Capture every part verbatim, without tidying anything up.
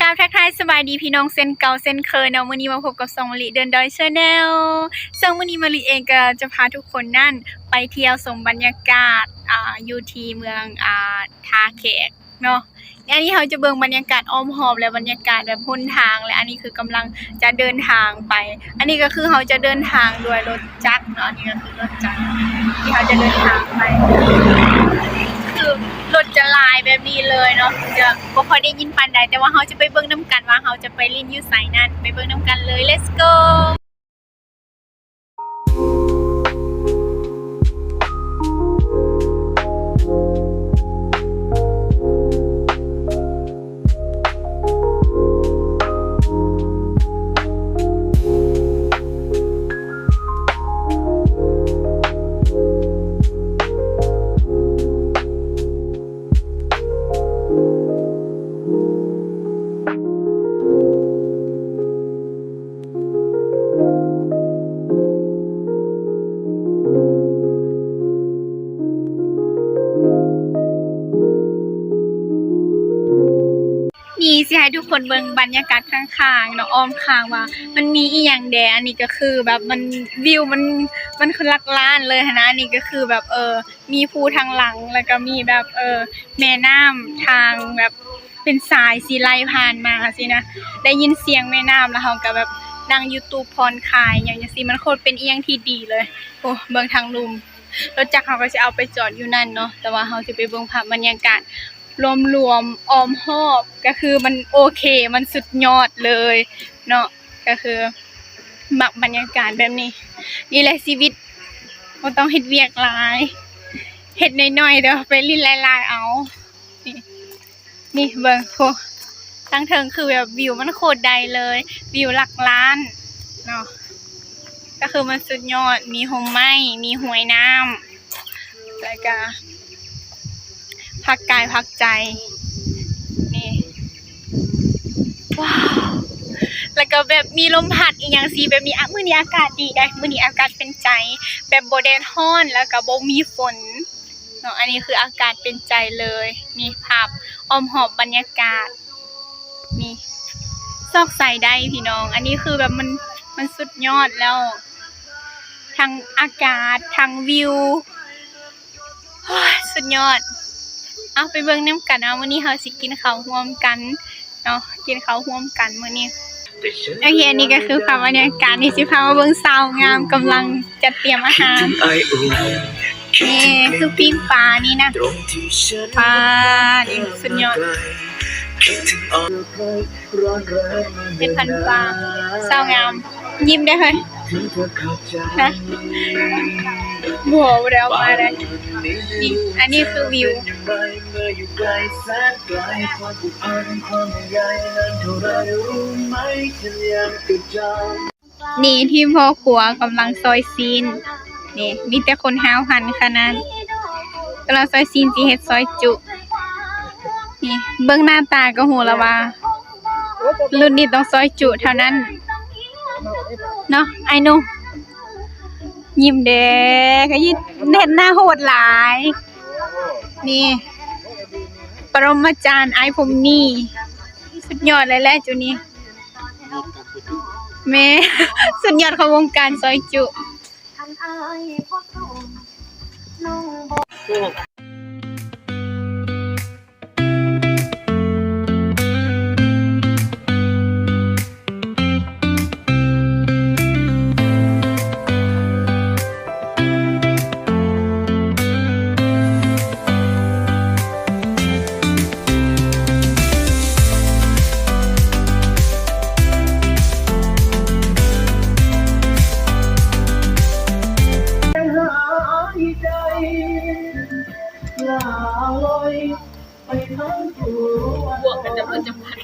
ทักทายสบายดีพี่น้องเช่นเก่าเช่นเคยเนาะ มื้อนี้มาพบกับช่องมะลิเดินดอย Channel ซึ่งมื้อนี้มะลิเองก็จะพาทุกคนนั่นไปเที่ยวชมบรรยากาศ อ่า อยู่ที่เมือง อ่า ท่าแขกเนาะ อันนี้เราจะเบิ่งบรรยากาศอ้อมรอบและบรรยากาศแบบหนทาง และอันนี้คือกำลังจะเดินทางไป อันนี้ก็คือเราจะเดินทางด้วยรถจักรเนาะ อันนี้ก็คือรถจักรที่เราจะเดินทางไป คือรถจะหลายแบบนี้เลยเนาะ จะบ่ค่อยได้ยินปานใด แต่ว่าเราจะไปเบิ่งนำกันว่าเราจะไปเล่นอยู่ไสนั่น ไปเบิ่งนำกันเลย let's go นี่สิให้ทุกคนเบิ่งบรรยากาศข้างๆเนาะ อ้อมข้างว่ามันมีอีหยังแด่ อันนี้ก็คือแบบมันวิวมัน มันคือหลักล้านเลยหั้นนะ อันนี้ก็คือแบบ เออ มีภูทางหลัง แล้วก็มีแบบ เออ แม่น้ำทางแบบเป็นสายสิไหลผ่านมาสินะ ได้ยินเสียงแม่น้ำแล้วเราก็แบบนั่งอยู่ตู้ผ่อนคลายหยังจั่งซี้ มันโคตรเป็นอีหยังที่ดีเลย โอ้ เบิ่งทางลุ่ม รถจักรเราก็สิเอาไปจอดอยู่นั่นเนาะ แต่ว่าเราสิไปเบิ่งภาพบรรยากาศรวมๆอ้อมรอบ ก็คือมันโอเค มันสุดยอดเลยเนาะ ก็คือมักบรรยากาศแบบนี้ นี่แหละชีวิต บ่ต้องเฮ็ดเวียกหลาย เฮ็ดน้อยๆ แต่ว่าไปเล่นหลายๆเอา นี่ นี่เบิ่ง โห ทางเทิงคือแบบวิวมันโคตรได้เลย วิวหลักล้านเนาะ ก็คือมันสุดยอด มีร่มไม้ มีห้วยน้ำ แล้วก็พักกายพักใจ นี่ ว้าว แล้วก็แบบมีลมพัดอีหยังสิ แบบนี้ อ่ะ มื้อนี้อากาศดีได้ มื้อนี้อากาศเป็นใจ แบบบ่แดดร้อน แล้วก็บ่มีฝนเนาะ อันนี้คืออากาศเป็นใจเลย นี่ภาพอ้อมรอบบรรยากาศ นี่ ซอกใสได้พี่น้อง อันนี้คือแบบมัน มันสุดยอดแล้ว ทั้งอากาศ ทั้งวิว โอ้ย สุดยอด เอาไปเบิ่งนำกัน เอา มื้อนี้เราสิกินข้าวร่วมกันเนาะ กินข้าวร่วมกันมื้อนี้ โอเค อันนี้ก็คือภาพบรรยากาศ นี่สิพามาเบิ่งสาวงามกำลังจัดเตรียมอาหาร นี่คือปิ้งปลานี่นะ ปลานี่สุดยอด เห็ดพันปลา สาวงาม ยิ้มได้เฮ้ย ฮะ บัวบ่ได้ออกมาเลย นี่ อันนี้คือวิว นี่ทีมพ่อครัวกำลังซอยซีน นี่ มีแต่คนห้าวหันขนาด กำลังซอยซีน สิเฮ็ดซอยจุ นี่ เบิ่งหน้าตาก็ฮู้แล้วว่า รุ่นนี้ต้องซอยจุเท่านั้น เนาะ ไอ้หนุ่ม ยิ้มแดง ก็ยิ้ม เฮ็ดหน้าโหดหลาย นี่ ปรมาจารย์ไอ้พรหมนี่ สุดยอดเลยแหละจุนี่ แม่ สุดยอดของวงการซอยจุบวกกันจะเพิ่นจะพัน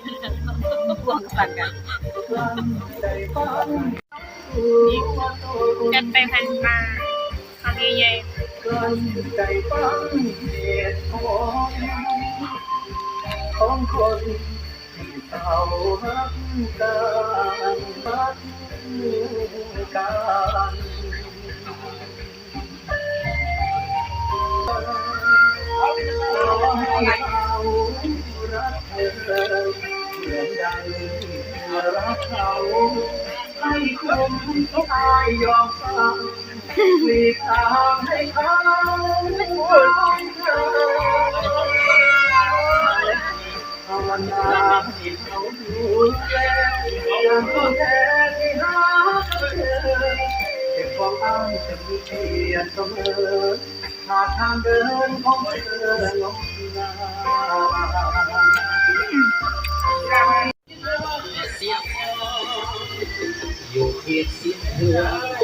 บวกกันกัน นี่ จัดไปพันปลา เอาใหญ่ๆ ขอให้เขารักเธอเหมือนดัง รักเขาให้คุ้มทุกอายยอมฟังหลีกทางให้เขา ภาวนาให้เขาดูแลอย่างดูแลที่หาเธอเก็บของอ้างจะมีเพียงเสมอหาทางเดินของเธอลงนาอยู่เพียงเสียงเธอ